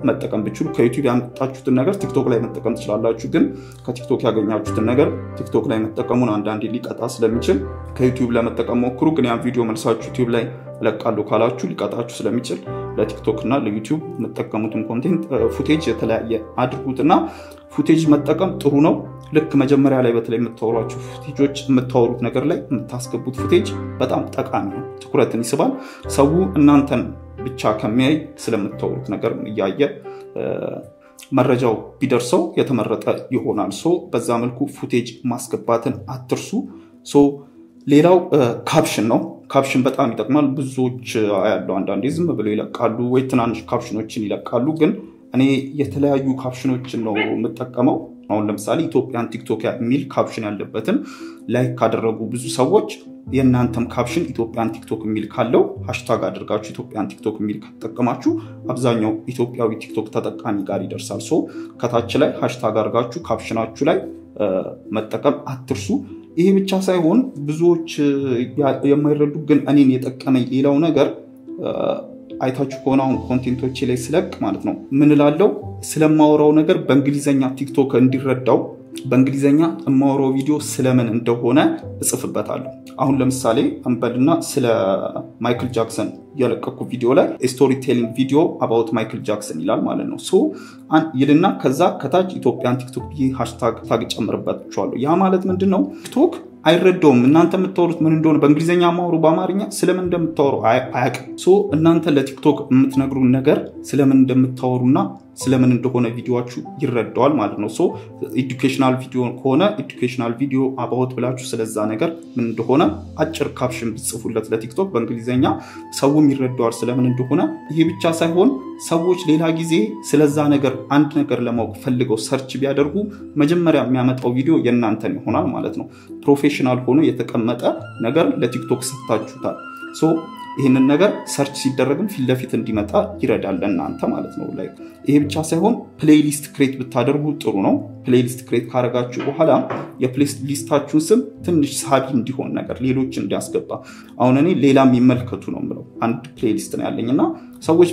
[SPEAKER 1] መጠቀም ብችሉ፣ ከ YouTube ያመጣችሁትን ነገር TikTok ላይ መጠቀም ትችላላችሁ። ግን ከ TikTok ያገኛችሁትን ነገር TikTok ላይ መጠቀሙን አንዳንዴ ሊቀጣ ስለሚችል ከ YouTube ለመጠቀም ሞክሩ። ግን ያን ቪዲዮ መልሳችሁ YouTube ላይ እለቃለሁ ካላችሁ ሊቀጣችሁ ስለሚችል ለ TikTok እና ለ YouTube የምጠቀሙትን content footage የተለያየ አድርጉት እና footage መጠቀም ጥሩ ነው። ልክ መጀመሪያ ላይ በተለይ የምታወሯቸው footage ኦች፣ የምታወሩት ነገር ላይ የምታስገቡት footage በጣም ጠቃሚ ነው። ትኩረትን ይስባል። ሰው እናንተን ብቻ ከሚያይ ስለምታወሩት ነገር እያየ መረጃው ቢደርሰው የተመረጠ ይሆናል። So በዛ መልኩ footage ማስገባትን አትርሱ። So ሌላው caption ነው። Caption በጣም ይጠቅማል። ብዙዎች ያለው አንዳንዴ ዝም ብለው ይለቃሉ ወይ ትናንሽ caption ኦችን ይለቃሉ። ግን እኔ የተለያዩ caption ኦችን ነው የምጠቀመው። አሁን ለምሳሌ Ethiopian TikTok የሚል caption ያለበትን like ካደረጉ ብዙ ሰዎች የእናንተም caption Ethiopian TikTok የሚል ካለው hashtag አድርጋችሁ Ethiopian TikTok የሚል ከተጠቀማችሁ አብዛኛው ኢትዮጵያዊ ቲክቶክ ተጠቃሚ ጋር ይደርሳል። So ከታች ላይ hashtag አድርጋችሁ caption ኣችሁ ላይ መጠቀም አትርሱ። ይሄ ብቻ ሳይሆን ብዙዎች የማይረዱ ግን እኔን የጠቀመኝ ሌላው ነገር አይታችሁ ከሆነ አሁን content ኦቼ ላይ ስለቅ ማለት ነው ምን እላለሁ፣ ስለማወራው ነገር በእንግሊዘኛ ቲክቶክ እንዲረዳው በእንግሊዘኛ የማወራው ቪዲዮ ስለምን እንደሆነ እጽፍበታለሁ። አሁን ለምሳሌ እንበልና ስለ ማይክል ጃክሰን የለቀኩ ቪዲዮ ላይ storytelling video about Michael Jackson ይላል ማለት ነው። So ይልና ከዛ ከታች Ethiopian TikTok ብዬ hashtag tag ጨምርበታለሁ። ያ ማለት ምንድነው? ቲክቶክ አይረዳውም እናንተ የምታወሩት ምን እንደሆነ፣ በእንግሊዘኛ ማውሩ በአማርኛ ስለምን እንደምታወሩ አያውቅም። So እናንተ ለቲክቶክ የምትነግሩን ነገር ስለምን እንደምታወሩና ስለምን እንደሆነ ቪዲዮአችሁ ይረዳዋል ማለት ነው። So educational video ከሆነ educational video about ብላችሁ ስለዛ ነገር ምን እንደሆነ አጭር caption ብትጽፉለት ለቲክቶክ በእንግሊዘኛ ሰውም ይረዳዋል ስለምን እንደሆነ። ይሄ ብቻ ሳይሆን ሰዎች ሌላ ጊዜ ስለዛ ነገር አንድ ነገር ለማወቅ ፈልገው search ቢያደርጉ መጀመሪያ የሚያመጣው ቪዲዮ የእናንተን ይሆናል ማለት ነው። Professional ሆኖ የተቀመጠ ነገር ለቲክቶክ ሰጥታችሁታል። So ይሄንን ነገር search ሲደረግም ፊት ለፊት እንዲመጣ ይረዳል ለእናንተ ማለት ነው። Like ይሄ ብቻ ሳይሆን playlist create ብታደርጉ ጥሩ ነው። Playlist create ካረጋችሁ በኋላ የ playlist ኣችሁን ስም ትንሽ ሳቢ እንዲሆን ነገር ሌሎች እንዲያስገባ፣ አሁን እኔ ሌላም ይመልከቱ ነው የምለው። አንድ playlist ነው ያለኝና ሰዎች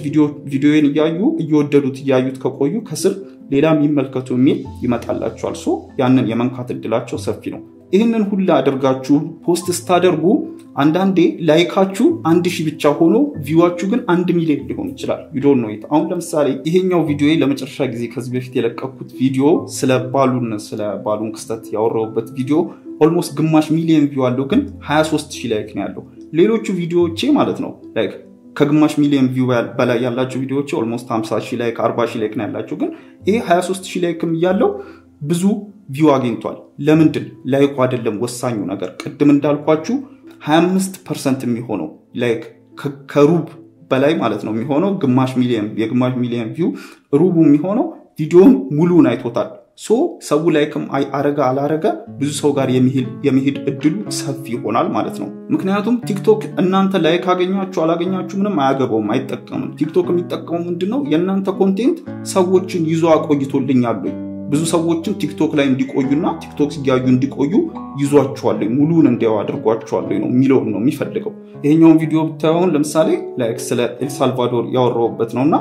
[SPEAKER 1] ቪዲዮዬን እያዩ እየወደዱት እያዩት ከቆዩ ከስር ሌላም ይመልከቱ የሚል ይመጣላቸዋል። So ያንን የመንካት እድላቸው ሰፊ ነው። ይህንን ሁላ አድርጋችሁ post ስታደርጉ አንዳንዴ like ኣችሁ 1000 ብቻ ሆኖ view ኣችሁ ግን 1 ሚሊዮን ሊሆን ይችላል። You don't know it። አሁን ለምሳሌ ይሄኛው ቪዲዮ ለመጨረሻ ጊዜ ከዚህ በፊት የለቀኩት ቪዲዮ ስለ balloon ክስተት ያወራሁበት ቪዲዮ almost 500,000 view አለው፣ ግን 23,000 like ነው ያለው። ሌሎቹ ቪዲዮዎቼ ማለት ነው like ከ500,000 view በላይ ያላቸው ቪዲዮዎቼ almost 50,000 like 40,000 like ነው ያላቸው፣ ግን ይሄ 23,000 like ም እያለው ብዙ view አግኝቷል። ለምንድን? Like ኡ አይደለም ወሳኙ ነገር። ቅድም እንዳልኳችሁ 25% የሚሆነው like ከሩብ በላይ ማለት ነው የሚሆነው 500,000 የ500,000 view ሩቡ የሚሆነው ቪዲዮን ሙሉን አይቶታል። So ሰው like ም አረገ አላረገ ብዙ ሰው ጋር የሚሄድ እድሉ ሰፊ ይሆናል ማለት ነው። ምክንያቱም ቲክቶክ እናንተ like አገኛችሁ አላገኛችሁ ምንም አያገባውም፣ አይጠቀምም። ቲክቶክ የሚጠቀመው ምንድነው? የእናንተ content ሰዎችን ይዞ አቆይቶልኛል ወይ፣ ብዙ ሰዎችን ቲክቶክ ላይ እንዲቆዩና ቲክቶክ ሲያዩ እንዲቆዩ ይዟቸዋል፣ ሙሉን እንዲያው አድርጓቸዋል ነው የሚለውን ነው የሚፈልገው። ይሄኛውን ቪዲዮ ብታዩን ለምሳሌ like ስለ ኤልሳልቫዶር ያወራሁበት ነውና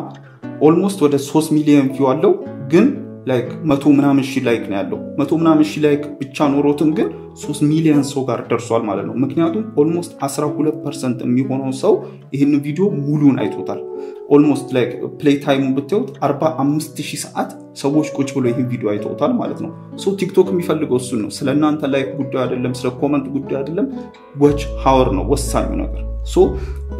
[SPEAKER 1] almost ወደ 3 ሚሊዮን view አለው፣ ግን like 100 ምናምን ሺህ like ነው ያለው። 100 ምናምን ሺህ like ብቻ ኖሮትም ግን 3 ሚሊዮን ሰው ጋር ደርሷል ማለት ነው። ምክንያቱም almost 12% የሚሆነው ሰው ይህንን ቪዲዮ ሙሉን አይቶታል። Almost like play time ኡን ብታዩት 45,000 ሰዓት ሰዎች ቁጭ ብሎ ይህን ቪዲዮ አይተውታል ማለት ነው። So ቲክቶክ የሚፈልገው እሱን ነው። ስለ እናንተ like ጉዳይ አይደለም፣ ስለ comment ጉዳይ አይደለም። Watch hour ነው ወሳኙ ነገር። So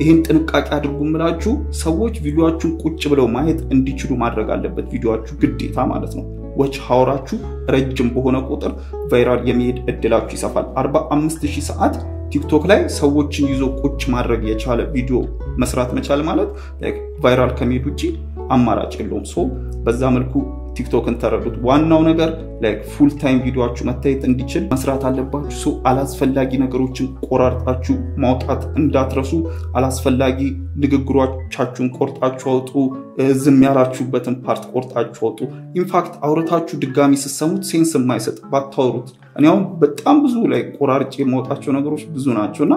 [SPEAKER 1] ይህን ጥንቃቄ አድርጉ ምላችሁ ሰዎች ቪዲዮአችሁን ቁጭ ብለው ማየት እንዲችሉ ማድረግ አለበት ቪዲዮአችሁ ግዴታ ማለት ነው። Watch hour ኣችሁ ረጅም በሆነ ቁጥር viral የሚሄድ እድላችሁ ይሰፋል። 45,000 ሰዓት ቲክቶክ ላይ ሰዎችን ይዞ ቁጭ ማድረግ የቻለ ቪዲዮ መስራት መቻል ማለት viral ከመሄድ ውጪ አማራጭ የለውም። So በዛ መልኩ ቲክቶክን ተረዱት። ዋናው ነገር like full time ቪዲዮአችሁ መታየት እንዲችል መስራት አለባችሁ። So አላስፈላጊ ነገሮችን ቆራርጣችሁ ማውጣት እንዳትረሱ። አላስፈላጊ ንግግሮቻችሁን ቆርጣችሁ አውጡ። ዝም ያላችሁበትን part ቆርጣችሁ አውጡ። In fact አውርታችሁ ድጋሚ ስትሰሙት sense የማይሰጥ ባታወሩት። እኔ አሁን በጣም ብዙ like ቆራርጬ የማውጣቸው ነገሮች ብዙ ናቸው እና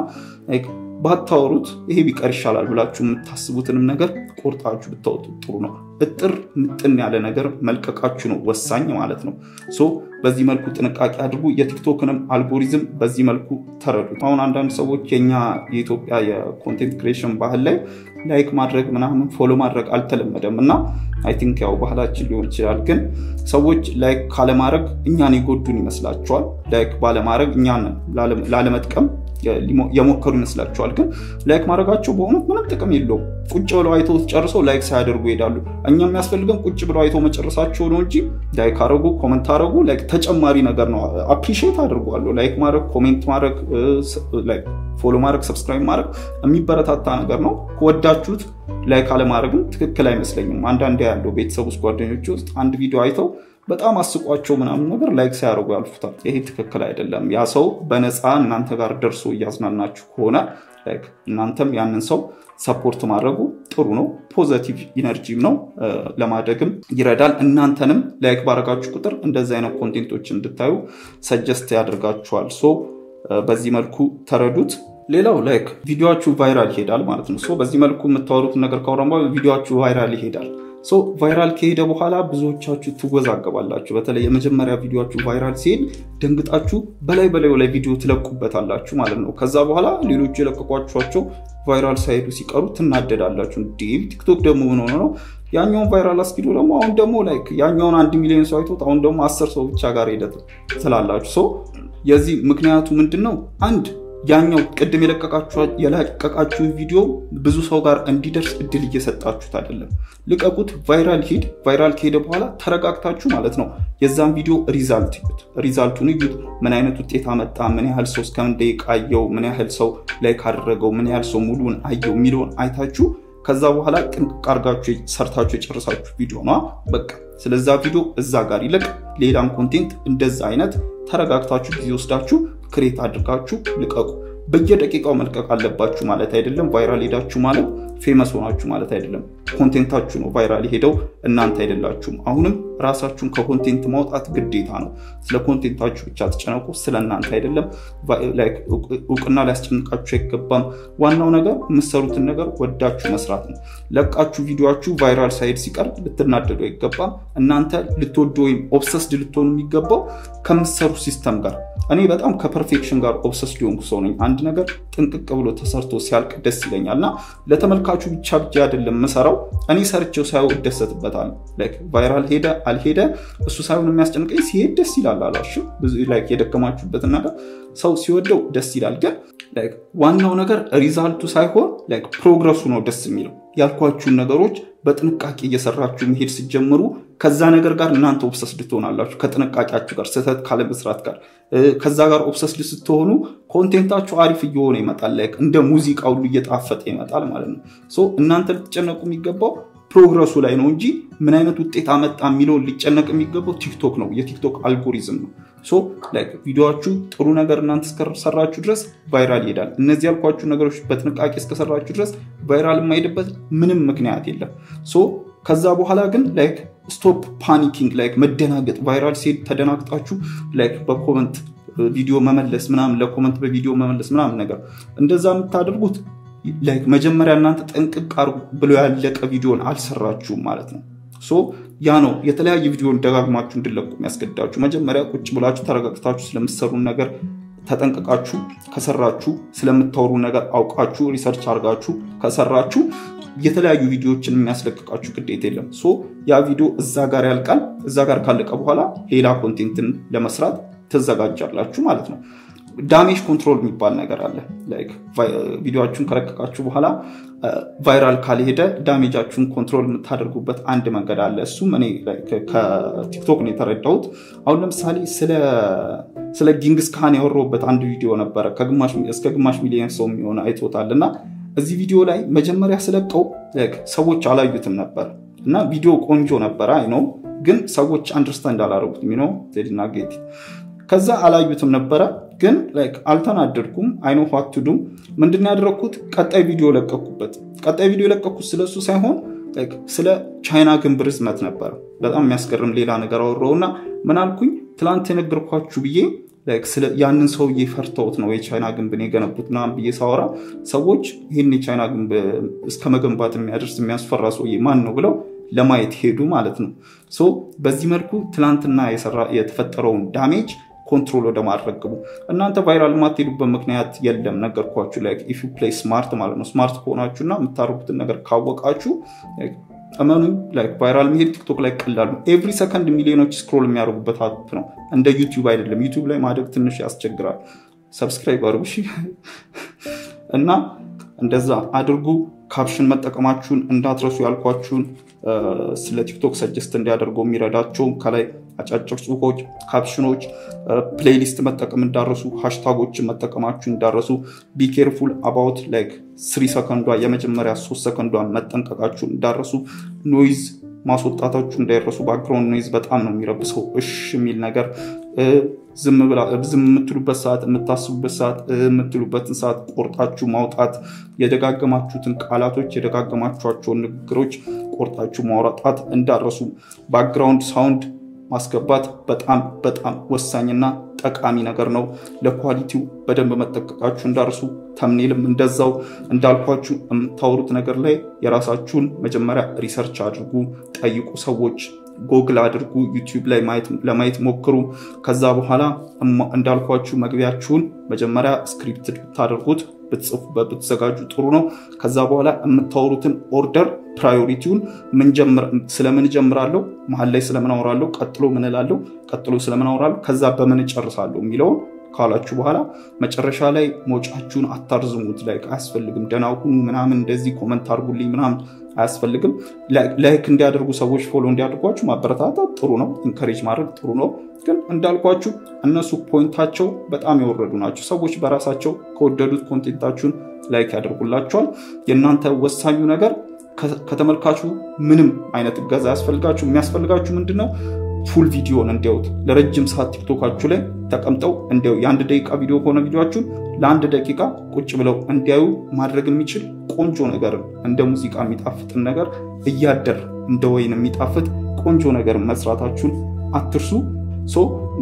[SPEAKER 1] ባታወሩት ይሄ ቢቀር ይሻላል ብላችሁ የምታስቡትንም ነገር ቆርጣችሁ ብታወጡ ጥሩ ነው። እጥር ምጥን ያለ ነገር መልቀቃችሁ ነው ወሳኝ ማለት ነው። So በዚህ መልኩ ጥንቃቄ አድርጉ። የቲክቶክንም አልጎሪዝም በዚህ መልኩ ተረዱት። አሁን አንዳንድ ሰዎች የኛ የኢትዮጵያ የ content creation ባህል ላይ like ማድረግ ምናምን follow ማድረግ አልተለመደም እና I think ያው ባህላችን ሊሆን ይችላል። ግን ሰዎች like ካለማድረግ እኛን የጎዱን ይመስላቸዋል። Like ባለማድረግ እኛን ላለመጥቀም የሞከሩ ይመስላቸዋል። ግን like ማድረጋቸው በእውነት ምንም ጥቅም የለውም። ቁጭ ብለው አይተው ጨርሰው like ሳያደርጉ ይሄዳሉ። እኛ የሚያስፈልገን ቁጭ ብለው አይተው መጨረሳቸው ነው እንጂ like አረጉ፣ comment አረጉ like ተጨማሪ ነገር ነው። Appreciate አድርጓለሁ። Like ማድረግ፣ comment ማድረግ፣ follow ማድረግ፣ subscribe ማድረግ የሚበረታታ ነገር ነው። ከወዳችሁት Like አለማድረግም ትክክል አይመስለኝም። አንዳንዴ ያለው ቤተሰብ ውስጥ፣ ጓደኞች ውስጥ አንድ ቪዲዮ አይተው በጣም አስቋቸው ምናምን ነገር like ሳያደርጉ ያልፉታል። ይሄ ትክክል አይደለም። ያ ሰው በነፃ እናንተ ጋር ደርሶ እያዝናናችሁ ከሆነ like እናንተም ያንን ሰው support ማድረጉ ጥሩ ነው። Positive energy ም ነው፣ ለማደግም ይረዳል። እናንተንም like ባረጋችሁ ቁጥር እንደዚህ አይነት content ኦች እንድታዩ suggest ያደርጋችኋል። So በዚህ መልኩ ተረዱት። ሌላው like ቪዲዮአችሁ viral ይሄዳል ማለት ነው። So በዚህ መልኩ የምታወሩትን ነገር ካወራን በኋላ ቪዲዮአችሁ viral ይሄዳል። So viral ከሄደ በኋላ ብዙዎቻችሁ ትወዛገባላችሁ። በተለይ የመጀመሪያ ቪዲዮአችሁ viral ሲሄድ ደንግጣችሁ በላይ በላዩ ላይ ቪዲዮ ትለቁበታላችሁ ማለት ነው። ከዛ በኋላ ሌሎቹ የለቀቋችኋቸው viral ሳይሄዱ ሲቀሩ ትናደዳላችሁ። እንዴ፣ ቲክቶክ ደግሞ ምን ሆኖ ነው? ያኛውን viral አስኪዶ ደግሞ አሁን ደግሞ like ያኛውን 1 ሚሊዮን ሰው አይቶት አሁን ደግሞ 10 ሰው ብቻ ጋር ሄደ ትላላችሁ። So የዚህ ምክንያቱ ምንድን ነው? አንድ፣ ያኛው ቅድም የለቀቃችሁ ቪዲዮ ብዙ ሰው ጋር እንዲደርስ እድል እየሰጣችሁት አይደለም። ልቀቁት፣ viral ሂድ። Viral ከሄደ በኋላ ተረጋግታችሁ ማለት ነው የዛን ቪዲዮ result እዩት። Result ኡን እዩት። ምን አይነት ውጤት አመጣ፣ ምን ያህል ሰው እስከምን ደቂቃ አየው፣ ምን ያህል ሰው like አደረገው፣ ምን ያህል ሰው ሙሉን አየው የሚለውን አይታችሁ ከዛ በኋላ ጥንቅቅ አድርጋችሁ ሰርታችሁ የጨረሳችሁ ቪዲዮ ነዋ። በቃ ስለዛ ቪዲዮ እዛ ጋር ይለቅ። ሌላም content እንደዛ አይነት ተረጋግታችሁ ጊዜ ወስዳችሁ create አድርጋችሁ ልቀቁ። በየደቂቃው መልቀቅ አለባችሁ ማለት አይደለም። Viral ሄዳችሁ ማለት famous ሆናችሁ ማለት አይደለም። Content ኣችሁ ነው viral የሄደው፣ እናንተ አይደላችሁም። አሁንም ራሳችሁን ከ content ማውጣት ግዴታ ነው። ስለ content ኣችሁ ብቻ ተጨነቁ፣ ስለ እናንተ አይደለም። እውቅና ሊያስጨንቃችሁ አይገባም። ዋናው ነገር የምትሰሩትን ነገር ወዳችሁ መስራት ነው። ለቃችሁ ቪዲዮችሁ viral ሳይሄድ ሲቀር ልትናደዱ አይገባም። እናንተ ልትወዱ ወይም obsessed ልትሆኑ የሚገባው ከምትሰሩ system ጋር። እኔ በጣም ከ perfection ጋር obsessed የሆንኩ ሰው ነኝ። አንድ ነገር ጥንቅቅ ብሎ ተሰርቶ ሲያልቅ ደስ ይለኛል እና ለተመልካቹ ብቻ ብቻ አይደለም የምሰራው፣ እኔ ሰርቼው ሳየው እደሰትበታለሁ። Like viral ሄደ አልሄደ እሱ ሳይሆን የሚያስጨንቀኝ፣ ሲሄድ ደስ ይላል። አልዋሽም። ብዙ like የደከማችሁበትን ነገር ሰው ሲወደው ደስ ይላል። ግን like ዋናው ነገር result ኡ ሳይሆን like progress ኡ ነው ደስ የሚለው። ያልኳችሁን ነገሮች በጥንቃቄ እየሰራችሁ መሄድ ስትጀምሩ ከዛ ነገር ጋር እናንተ obsessed ትሆናላችሁ። ከጥንቃቄያችሁ ጋር፣ ስህተት ካለመስራት ጋር፣ ከዛ ጋር obsessed ስትሆኑ content ኣችሁ አሪፍ እየሆነ ይመጣል። Like እንደ ሙዚቃ ሁሉ እየጣፈጠ ይመጣል ማለት ነው። So እናንተ ልትጨነቁ የሚገባው progress ኡ ላይ ነው እንጂ ምን አይነት ውጤት አመጣ የሚለውን ሊጨነቅ የሚገባው ቲክቶክ ነው፣ የቲክቶክ አልጎሪዝም ነው። So like ቪዲዮችሁ ጥሩ ነገር እናንተ እስከሰራችሁ ድረስ viral ይሄዳል። እነዚህ ያልኳችሁ ነገሮች በጥንቃቄ እስከሰራችሁ ድረስ viral የማይሄድበት ምንም ምክንያት የለም። So ከዛ በኋላ ግን like stop panicking፣ like መደናገጥ፣ viral ሲሄድ ተደናግጣችሁ like በ comment ቪዲዮ መመለስ ምናምን፣ ለ comment በቪዲዮ መመለስ ምናምን ነገር እንደዛ የምታደርጉት like መጀመሪያ እናንተ ጥንቅቅ ብሎ ያለቀ ቪዲዮን አልሰራችሁም ማለት ነው። So ያ ነው የተለያየ ቪዲዮን ደጋግማችሁ እንድለቁ የሚያስገድዳችሁ። መጀመሪያ ቁጭ ብላችሁ ተረጋግታችሁ ስለምትሰሩ ነገር ተጠንቅቃችሁ ከሰራችሁ፣ ስለምታወሩ ነገር አውቃችሁ research አድርጋችሁ ከሰራችሁ የተለያዩ ቪዲዮዎችን የሚያስለቅቃችሁ ግዴታ የለም። So ያ ቪዲዮ እዛ ጋር ያልቃል። እዛ ጋር ካለቀ በኋላ ሌላ content ን ለመስራት ትዘጋጃላችሁ ማለት ነው። Damage control የሚባል ነገር አለ። Like ቪዲዮአችሁን ከለቀቃችሁ በኋላ viral ካልሄደ damage ኣችሁን control የምታደርጉበት አንድ መንገድ አለ። እሱም እኔ ከቲክቶክ ነው የተረዳሁት። አሁን ለምሳሌ ስለ ጊንግስ ካን ያወራሁበት አንድ ቪዲዮ ነበረ። እስከ ግማሽ ሚሊዮን ሰው የሚሆነ አይቶታል። እና እዚህ ቪዲዮ ላይ መጀመሪያ ስለቀው ሰዎች አላዩትም ነበር እና ቪዲዮ ቆንጆ ነበረ፣ I know፣ ግን ሰዎች understand አላረጉትም፣ they didn't get it። ከዛ አላዩትም ነበረ፣ ግን like አልተናደድኩም። I know what to do። ምንድን ያደረግኩት? ቀጣይ ቪዲዮ ለቀኩበት። ቀጣይ ቪዲዮ የለቀኩት ስለሱ ሳይሆን like ስለ ቻይና ግንብ ርዝመት ነበረ። በጣም የሚያስገርም ሌላ ነገር አወራሁና ምን አልኩኝ? ትላንት የነገርኳችሁ ብዬ ያንን ሰውዬ ፈርተውት ነው የቻይና ግንብን የገነቡት ምናምን ብዬ ሳወራ ሰዎች ይህን የቻይና ግንብ እስከ መገንባት የሚያደርስ የሚያስፈራ ሰውዬ ማን ነው ብለው ለማየት ሄዱ ማለት ነው። So በዚህ መልኩ ትላንትና የተፈጠረውን damage control ወደ ማድረግ ግቡ። እናንተ viral የማትሄዱበት ምክንያት የለም። ነገርኳችሁ። Like if you play smart ማለት ነው። Smart ከሆናችሁና የምታደርጉትን ነገር ካወቃችሁ እመኑኝ like viral መሄድ ቲክቶክ ላይ ቀላል ነው። Every second ሚሊዮኖች scroll የሚያደርጉበት app ነው። እንደ ዩቲዩብ አይደለም። ዩቲዩብ ላይ ማደግ ትንሽ ያስቸግራል። Subscribe አድርጉ እሺ። እና እንደዛ አድርጉ። Caption መጠቀማችሁን እንዳትረሱ። ያልኳችሁን ስለ ቲክቶክ suggest እንዲያደርገው የሚረዳቸው ከላይ አጫጭር ጽሁፎች፣ caption ኖች፣ playlist መጠቀም እንዳረሱ፣ hashtag ኦችን መጠቀማችሁ እንዳረሱ። Be careful about like 3 ሰከንዷ፣ የመጀመሪያ 3 ሰከንዷን መጠንቀቃችሁ እንዳረሱ። Noise ማስወጣታችሁ እንዳይረሱ። Background noise በጣም ነው የሚረብሰው። እሽ የሚል ነገር፣ ዝም የምትሉበት ሰዓት፣ የምታስቡበት ሰዓት፣ የምትሉበትን ሰዓት ቆርጣችሁ ማውጣት፣ የደጋገማችሁትን ቃላቶች፣ የደጋገማችኋቸውን ንግግሮች ቆርጣችሁ ማውጣት እንዳረሱ። Background sound ማስገባት በጣም በጣም ወሳኝና ጠቃሚ ነገር ነው። ለ quality ው በደንብ መጠንቀቃችሁ እንዳርሱ። Thumbnail ም እንደዛው እንዳልኳችሁ የምታወሩት ነገር ላይ የራሳችሁን መጀመሪያ research አድርጉ፣ ጠይቁ፣ ሰዎች ጎግል አድርጉ፣ ዩቲዩብ ላይ ለማየት ሞክሩ። ከዛ በኋላ እንዳልኳችሁ መግቢያችሁን መጀመሪያ script ብታደርጉት፣ ብትጽፉበት፣ ብትዘጋጁ ጥሩ ነው። ከዛ በኋላ የምታወሩትን order፣ priority ውን፣ ስለምን እጀምራለሁ፣ መሀል ላይ ስለምን አወራለሁ፣ ቀጥሎ ምን እላለሁ፣ ቀጥሎ ስለምን አወራለሁ፣ ከዛ በምን እጨርሳለሁ የሚለውን ካላችሁ በኋላ መጨረሻ ላይ መውጫችሁን አታርዝሙት። Like አያስፈልግም። ደህና ሁኑ ምናምን፣ እንደዚህ comment አድርጉልኝ ምናምን አያስፈልግም። Like እንዲያደርጉ፣ ሰዎች follow እንዲያደርጓችሁ ማበረታታት ጥሩ ነው። Encourage ማድረግ ጥሩ ነው። ግን እንዳልኳችሁ እነሱ point ኣቸው በጣም የወረዱ ናቸው። ሰዎች በራሳቸው ከወደዱት content ኣችሁን like ያደርጉላችኋል። የእናንተ ወሳኙ ነገር ከተመልካቹ ምንም አይነት እገዛ አያስፈልጋችሁ። የሚያስፈልጋችሁ ምንድን ነው? Full ቪዲዮን እንዲያዩት፣ ለረጅም ሰዓት ቲክቶካችሁ ላይ ተቀምጠው እንዲያዩ፣ የ1 ደቂቃ ቪዲዮ ከሆነ ቪዲዮችሁን ለ1 ደቂቃ ቁጭ ብለው እንዲያዩ ማድረግ የሚችል ቆንጆ ነገር፣ እንደ ሙዚቃ የሚጣፍጥን ነገር፣ እያደር እንደ ወይን የሚጣፍጥ ቆንጆ ነገር መስራታችሁን አትርሱ። So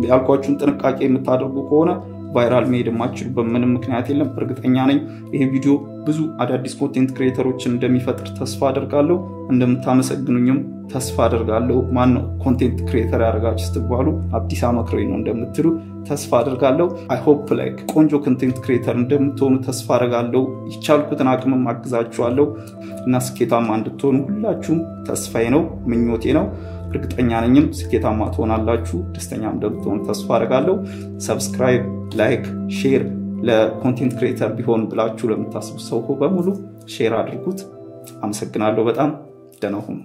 [SPEAKER 1] ያልኳችሁን ጥንቃቄ የምታደርጉ ከሆነ viral መሄድ የማትችሉበት ምንም ምክንያት የለም። እርግጠኛ ነኝ ይሄ ቪዲዮ ብዙ አዳዲስ content creator ኦችን እንደሚፈጥር ተስፋ አደርጋለሁ። እንደምታመሰግኑኝም ተስፋ አደርጋለሁ። ማን ነው content creator ያደርጋችሁ ስትባሉ አዲስ አመክሮኝ ነው እንደምትሉ ተስፋ አደርጋለሁ። I hope like ቆንጆ content creator እንደምትሆኑ ተስፋ አደርጋለሁ። የቻልኩትን አቅምም አግዛችኋለሁ እና ስኬታማ እንድትሆኑ ሁላችሁም ተስፋዬ ነው፣ ምኞቴ ነው። እርግጠኛ ነኝም ስኬታማ ትሆናላችሁ፣ ደስተኛም እንደምትሆኑ ተስፋ አደርጋለሁ። Subscribe፣ like፣ share ለ content creator ቢሆን ብላችሁ ለምታስቡ ሰው በሙሉ share አድርጉት። አመሰግናለሁ በጣም። ደህና ሁኑ።